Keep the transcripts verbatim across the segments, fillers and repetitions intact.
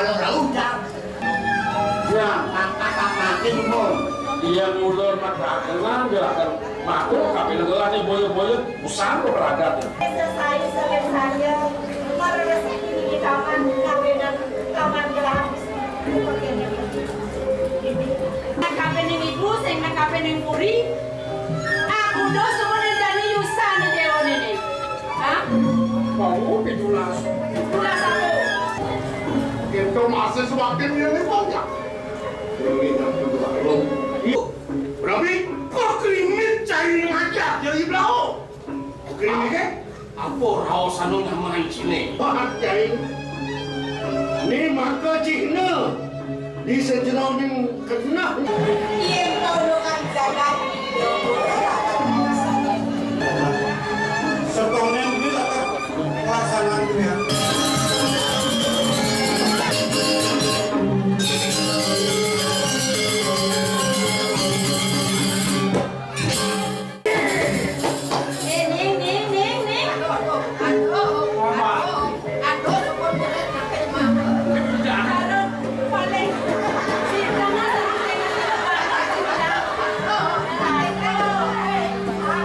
Ora ujar. Ya, kata-kata mati umum. Iya mula madragana, gerakan mabuk, kabeh ngelah ning boyo-boyo, usah kok ragat. Saya, saya, saya, mereresiki di taman, kawinan taman gelap. Nek kabeh ning ibu, sing nek kabeh ning puri, aku do suwune jani yusan dewa nene. Hah? Mau pitulas. Pitulas aku. Kita masih semakin yang ini banyak. Ini yang kedua, belum. Berarti kok krimit cari ngajar jadi blau. Oke, ini ke? Apa raos anu nyaman sine? Wah, jai. Ni maka cihna di sejeroning kenah. Yen kau dokan jagat, sepanjang ini lakar pelaksanaan dunia. Eh, Ning, Ning, Ning, Ning. Aduh, aduh, aduh, aduh, aduh, aduh, paling.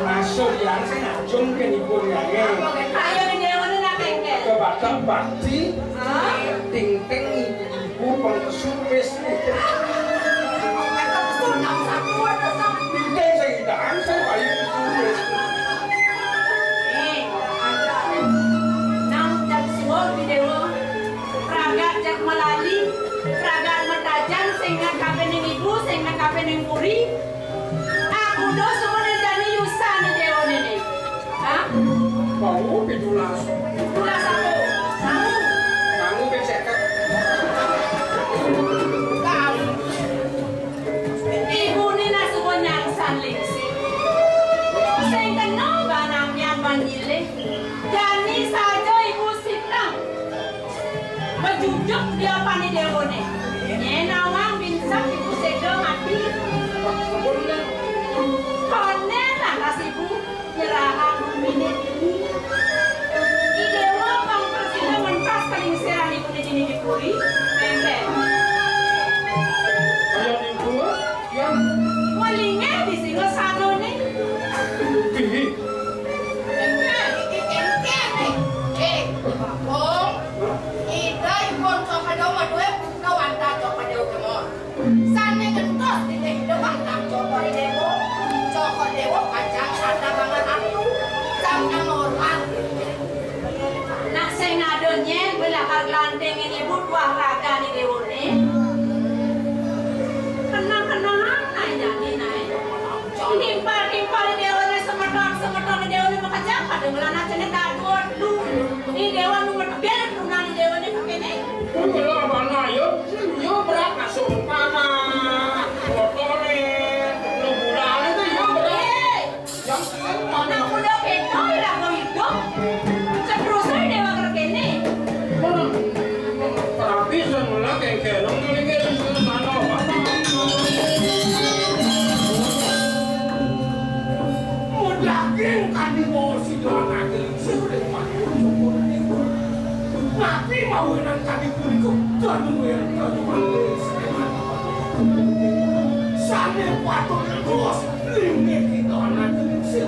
Masuk yang sing ajung ke ibu ya, nggih. Ayo, Ning, Ning, ngono nak engkel. Coba tak bakti. Hah? Ting, ting, ibu. Bukan kesumpis. Bukan kesumpis, nang satu ada satu. Itu saya tidak answer, ayo kesumpis. Eh, nang jak suwol di dewa, pragat jak melali, pragat metajan, sing nang kabeh ning ibu, sing nang kabeh ning puri. Aku do suwune jani yusan dewa nene. Hah? Mau pitulas. Pitulas aku. Sangu. Sangu ping seket. Ibune nak suwun nyangsan lingsir. Sing kena banamyan banyile. Jani saja ibu siteng. Bejujuk dia pani dewane. Nyen nawang binsek ibu seda mati. Konen lantas ibu nyerahang bini. I dewa pang prasida mentas kalingsiran ibune dini di puri. Mengke. Ayo ibu, yang welinge di singa sanane. Ih. Mengke, mengke, mengke. Eh, Kakung, ida ipun Cokor Dewa maduwe putra wantah Cokor Dewa Kemon. Sane ngentos titih dewa kang Cokor Dewa. Cokor Dewa pacang ada banget atu. Sang nang hormat. Nak sing ada nyen, kowe lakar glanting ini ibu tuah raga ni dewane. Kenang-kenang ae jani nae. Nimpal-nimpal dewane semeton, semeton dewane makejang pada ngelan acene tak dua lu. Ni dewa nu ngetebil tunan dewane kene. Kuwi lho, anak yo, yo berat masuk tanah, motore, lu bulan itu yo berat. Eh, yang sering mana? Nak udah betul lah kau hidup. Seterusnya dewa kerkene. Tapi semula kengkeng, lu mikir sana apa? Mudaging kadi mau si doang aja, sing udah mati. Napi mawinan kadi punika kanuwun kanuwun sane patut terus linggih kita anak sir.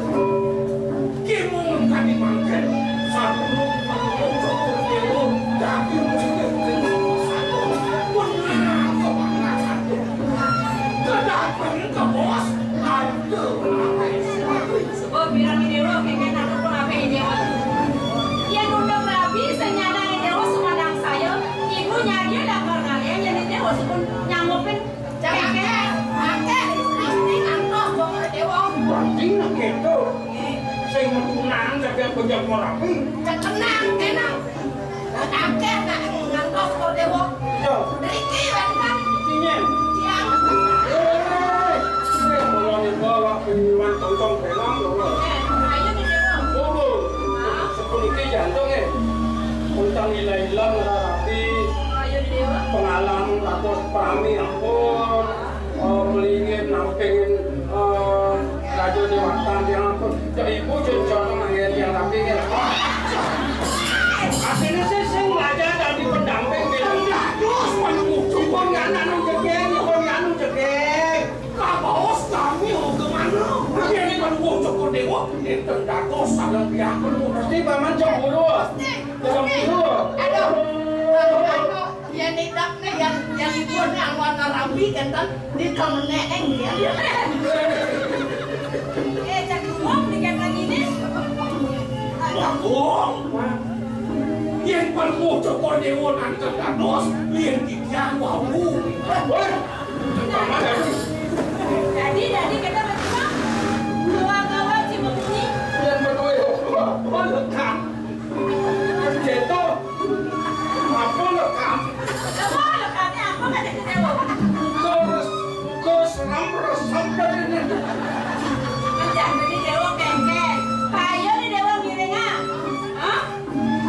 Kimung kadi mangken sadurung pangulo Cokor Dewa dadi mujud satu. Menang kepala satu. Kedatangan ke bos, ada. Sebab bilang ini lo kengken aku pun apa ini dewa. Yang udah rabi senyana dewa semandang saya, ibu nyari lah kalau yang jadi dewa sebelum nyanggupin. Jangan kengken. Akeh istri ngantos bawa dewa. Berarti nak gitu. Sing metunang tapi aku jam rabi. Tenang, tenang. Akeh nak ngantos kok dewa. Yo. Driki wénten. Iki nyen. Tiang. Eh, sing mulane bawa piwulan tontong pelang lho. Eh, ayo nih dewa. Monggo. Sepuluh iki jantung eh. Untang ilang-ilang ora rapi. Ayo nih dewa. Pengalaman ratus prami ampun. Oh, melingin nampingin eh, Raja Dewata yang ampun. Cek ibu cek jono manggen yang rapi kan. Asline sih sing raja dadi pendamping gitu. Énten dados sareng piyambak. Gusti, paman jam puluh. Jam puluh. Aduh, anu, anu, yén nitahné, yén, yén ibuné anu ana rambi kénten, nitah menéng ya. Eh, cak duwong di kénten ini. Wah, bohong. Yén perlu Cokor Déwa nanten dados, yén titiang wau. Wéh. Jadi, jadi kita berdua dua kawan si Bebuni. Yang berdua, apa lekam? Pendeta, apa lekam? Apa lekam? Apa kata kita? Terus, terus ram resam dari ini. Menjadi dewa kengkeng. Ayo di dewa ngiringan. Hah?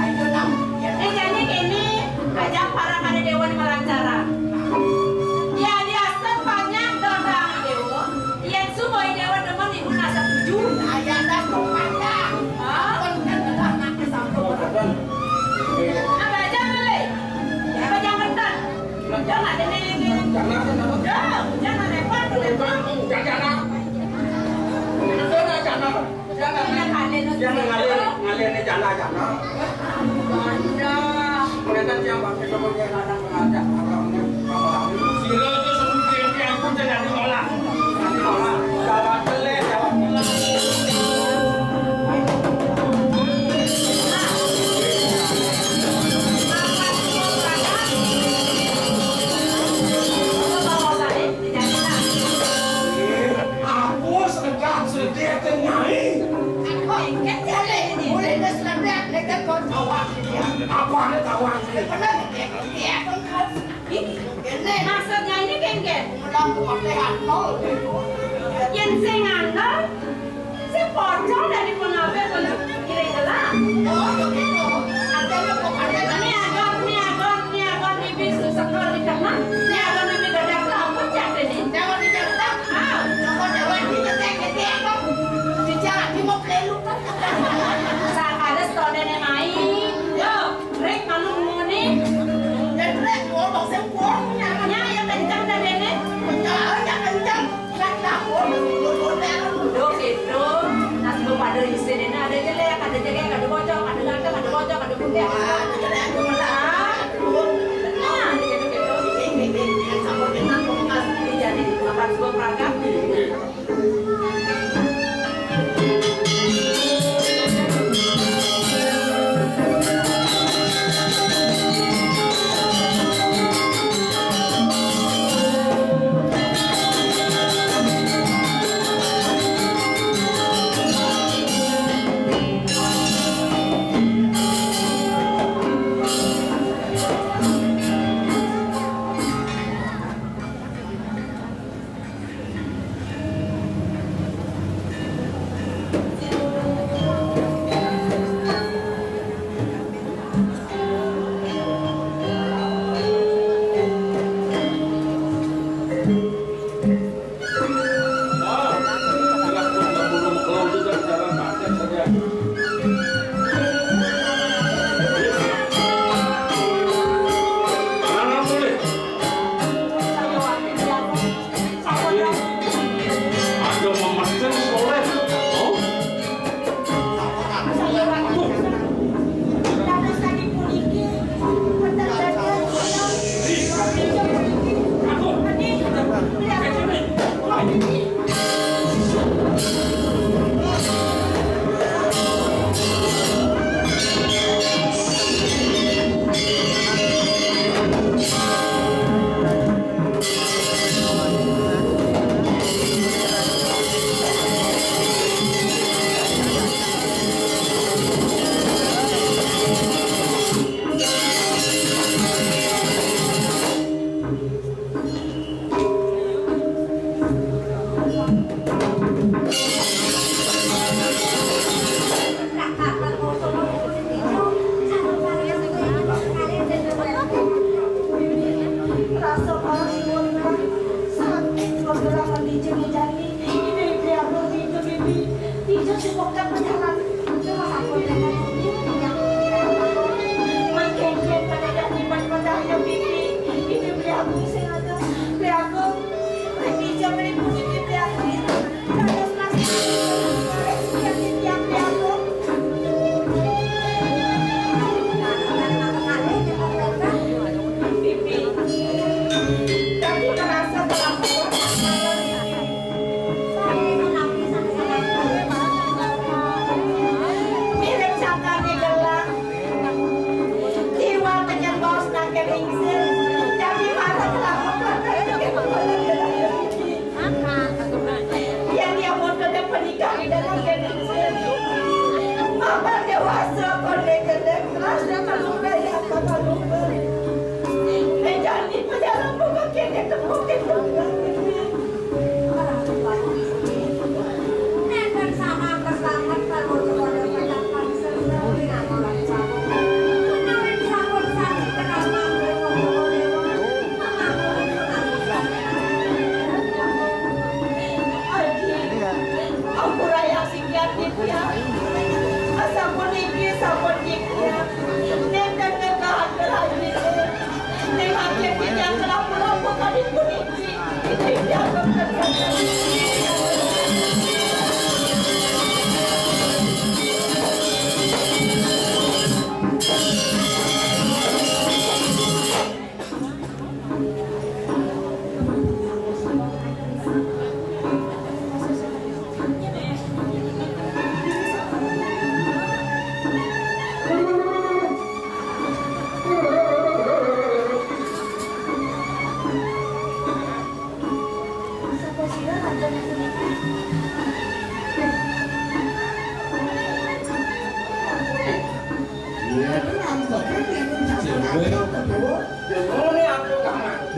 Ayo, Nang. Ini jani kéné, ajak para kadéwa malancaran. Ya, diastun panjang dodang déwa. Yén suba déwa demen ibu nasa tuju. Aya das panjang. Hah? Pun kan udah nak sampun. Apa aja boleh? Apa jangan kan? Jangan ada nih. Jangan, jangan repot, repot. Jangan, jangan. Jangan, jangan. Jangan ngalir, ngalir nih jana, jana. Banda. Mereka siapa? Kita punya anak mengajak orang yang sama kami. Sila itu sebut diri aku jadi olah. Jadi olah. Jawab telek, jawab telek. Aku sedang sedih nyai. Kok inget ya, Le? Mulai dah seledak, le, kan kau tawa. Apa ada tawa? Benar, dia, dia, kan kau. Ini. Maksudnya ini, Ken, Ken? Ulang pakai handal. Yang sing handal, si pocong dari pengabe, pengabe kira gelang. Oh, begitu. Artinya pokoknya ini agak, ini agak, ini agak, ini bisa sekali kena. Ini agak, ini gak ada apa-apa, jadi. Jangan dicerita. Ah. Jangan, jangan, ini tek, tek, tek, kok. Bicara, di mau peluk. Sakala setone ne mai. Yo, rek manuk ngene. Dan rek ngomong sing kuong. Nya ya kenceng dadene. Kenceng, ya kenceng. Rek dapur, lututnya. Yo gitu. Nah, sebelum pada isi dene ada jelek, ada jelek, ada bocor, ada ganteng, ada bocor, ada putih, ada jelek, ada jelek. Nah, gitu, gitu. Ini, ini, ini, yang sama dengan pembekas jadi tempat sebuah perangkat.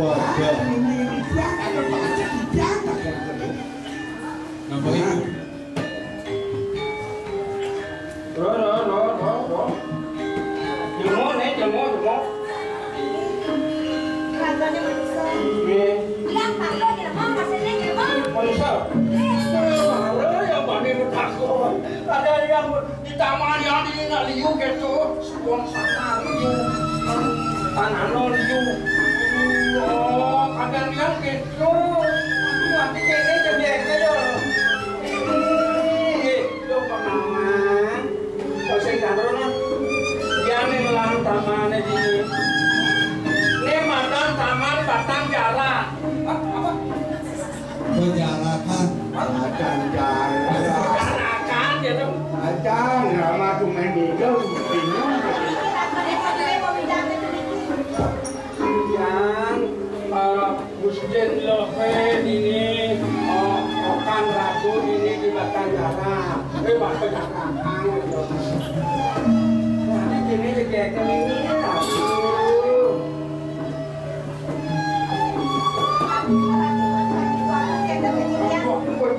Nambah ibu. Loh, loh, loh, loh, loh. Jenguk, nih, jenguk, jenguk. Kelakuannya manusia. Iya. Yang pakai di rumah, maksudnya di rumah. Manusia. Iya. Eh, mana yang bani bertakwa? Ada yang di taman yang di nak liu gitu. Buang sana liu. Tanah no liu. Oh, kadang yang gitu. Nanti kayaknya jadi aja ya. Ini, itu pengalaman. Kau sing karo nah. Dia nih ngelarang taman di. Ini makan taman batang jarak. Apa? Apa? Penjarakan. Acan cara. Penjarakan ya dong. Acan, lama tuh main bingung, bingung. Yang, eh, Muslim Lohe ini, oh, Okan Ratu ini di Batang Jarak. Eh, Batang Jarak. Nah, ini jadi kayak ini, aduh.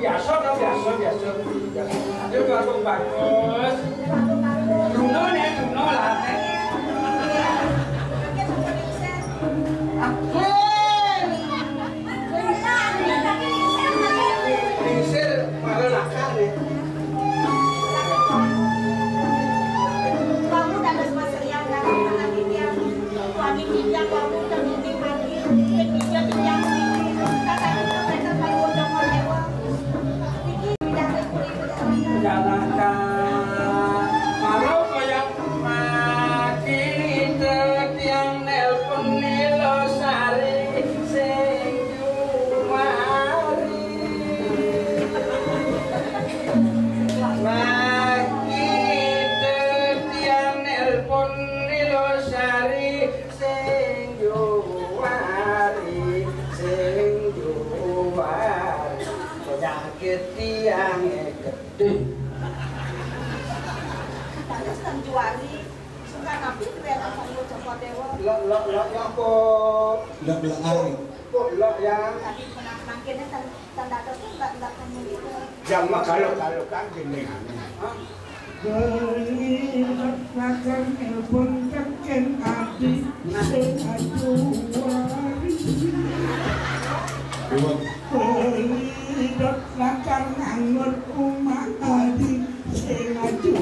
Biasa, biasa, biasa, biasa. Aduh, bagus, bagus. Duno nih, duno lah. Ah, hei. Lingsir, marah lakar nih. Kalau kayak makin tetiang nelpon Nilo Sari sing jumari. Makin tetiang nelpon Nilo Sari sing jumari, sing jumari. Penyakit tiang gede. Terus nang juari, suka nabi kuwi akan Joko Dewa. Lo, lo, lo, lo, kok. Lo, lo, ai. Kok, lo, ya. Tadi pernah mangkene tan-, tanda tuh nggak, nggak kamu gitu. Yang mah kalau, kalau kan jenengan. Hah? Beli makan nelpon teken adi sing aduh. Dua. Beli dot lakar ngangon umah adi sing aduh.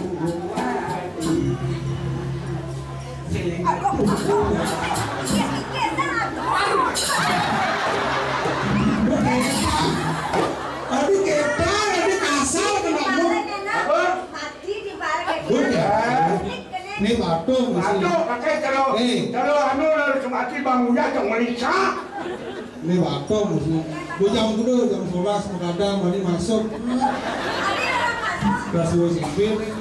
Sing aduh. Aduh, ketar, aduh, kasar, kenapa? Apa? Mati di balik. Udah. Ini batu, mesti. Batu, pakai kalau, eh, kalau anu, lalu semati bangunnya, jangan melisa. Ini waktu mesti. Gue jam kudu jam sebelas menghadang, mani masuk. Kelas dua S M P nih.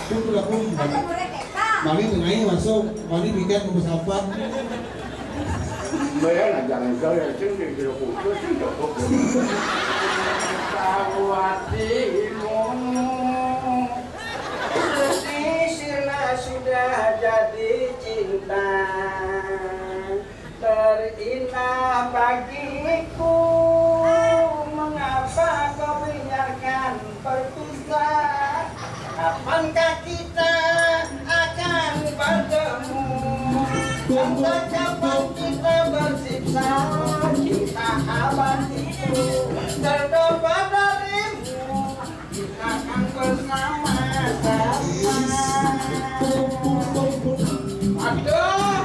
Itu udah pun. Mani tengahnya masuk, mani piket mau sapat. Bayar aja enggak ya, sing di kira kudu, sing cukup. Sawatimu. Sisirna sudah jadi cinta. Terindah bagiku, mengapa kau biarkan berpisah? Kapankah kita akan bertemu? Entah kapan kita berpisah. Cinta abadiku terdapat darimu. Kita akan bersama-sama. Aduh.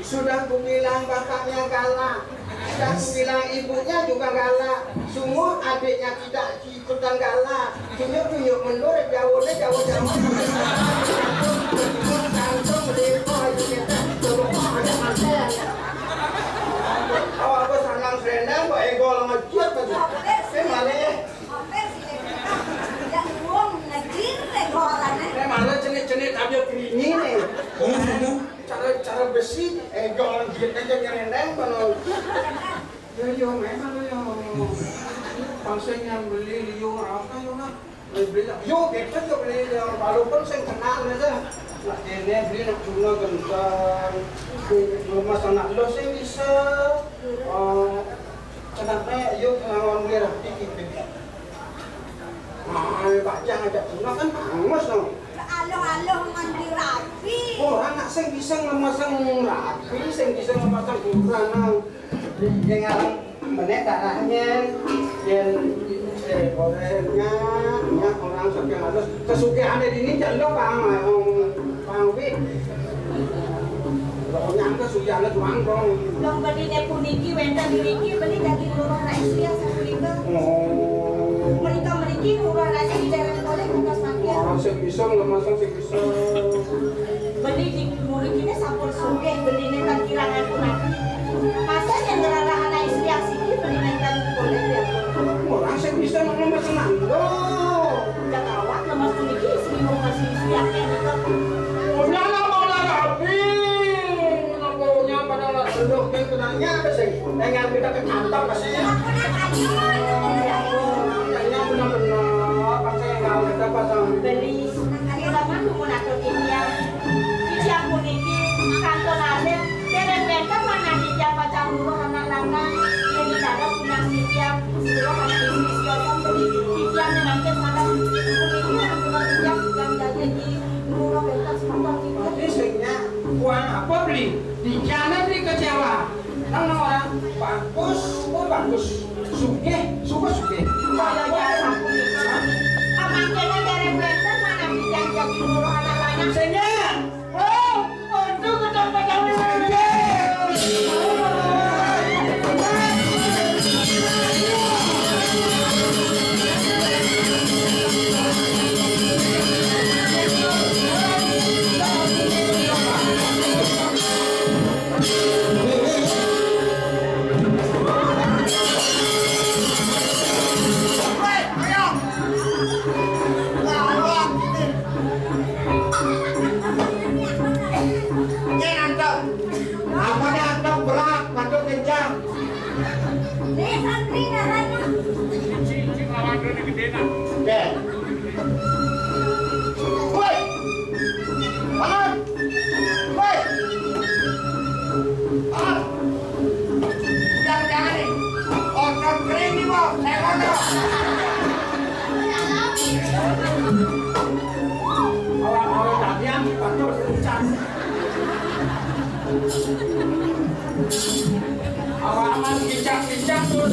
Sudah kubilang bapaknya galak, sudah kubilang ibunya juga galak, semua adiknya tidak ikutan galak. Tunjuk-tunjuk mundur, jauhnya jauh-jauh. Kantong beli kok aja kita. Awak bos anang selendang, kok ego ngejut aja. Eh, malah ya. Yang wong ngejir, eh, golannya. Eh, malah cenit-cenit, tapi keringi nih. Terus, terus? Cara, cara besi, eh, jangan gitu aja ngerendeng, kalau. Yo, yo, memang, yo. Pangsing yang beli, yo, apa, yo, nak? Beli, beli, yo, gitu, yo, beli, yo, walaupun saya kenal, gitu. Nak kéné beli nak tuna genteng. Lemes anak lo sing bisa. Oh, kenapa yuk ngawon beli rapi gitu. Nah, bajang aja tuna kan hangus dong. Aloh-aloh mandi rapi. Orang nak sing bisa ngemasang rapi, sing bisa ngemasang kurang. Yang ngarang benek darahnya, yang eh, gorengnya, minyak orang sampai halus. Kesugihannya ini jalur bang, bang Wi. Pokoknya angka sujana tuang dong. Dong beli ne puniki wénten niki beli daging loro rai suya sapunika. Oh. Menika mriki loro rai dereng oleh bukas mangkin. Orang sing bisa ngemasang sing bisa. Beli di mriki ne sampun sugih beli ne kan kirangan punapi. Masa yang ngerarah anak istri yang siki beli ne kan boleh ya. Orang sing bisa ngemasang nando. Gak awak lemas puniki sing mau kasih istri yang nika. Punya nama rapi. Namanya pada nggak sendok gitu nanya apa sih? Dengan kita ke kantor pasti. Nanya benar-benar apa sih kalau kita pasang. Beli, kami lapan mau nato titiang. Titiang puniki, kantor alit, dereng wénten manah titiang pacang lurah anak lanang. Yang tidak ada punya titiang, lurah anak istri siosan beli. Titiang yang mangkin sangat puniki, yang benar titiang, yang jadi lurah wénten sebentar titiang. Ini sehingga uang apa beli? Di jalan beli kecewa. Nang nang orang bagus, oh bagus. Sugih, sugih, sugih. Kaya jasa punika. Amangkene dereng wénten manah titiang jagi lurah anak lanang. Sehingga, oh, untuk kedampatan sugih. Apa nih antok berat, batuk kencang. Nih santri ngarannya. Oke. Woi. Bangun. Woi. Bangun. Udah jangan nih. Otot kering nih, Bos. Saya kotor. Awak-awak tadi yang dipakai hujan. Awak aman kicak-kicak tuh.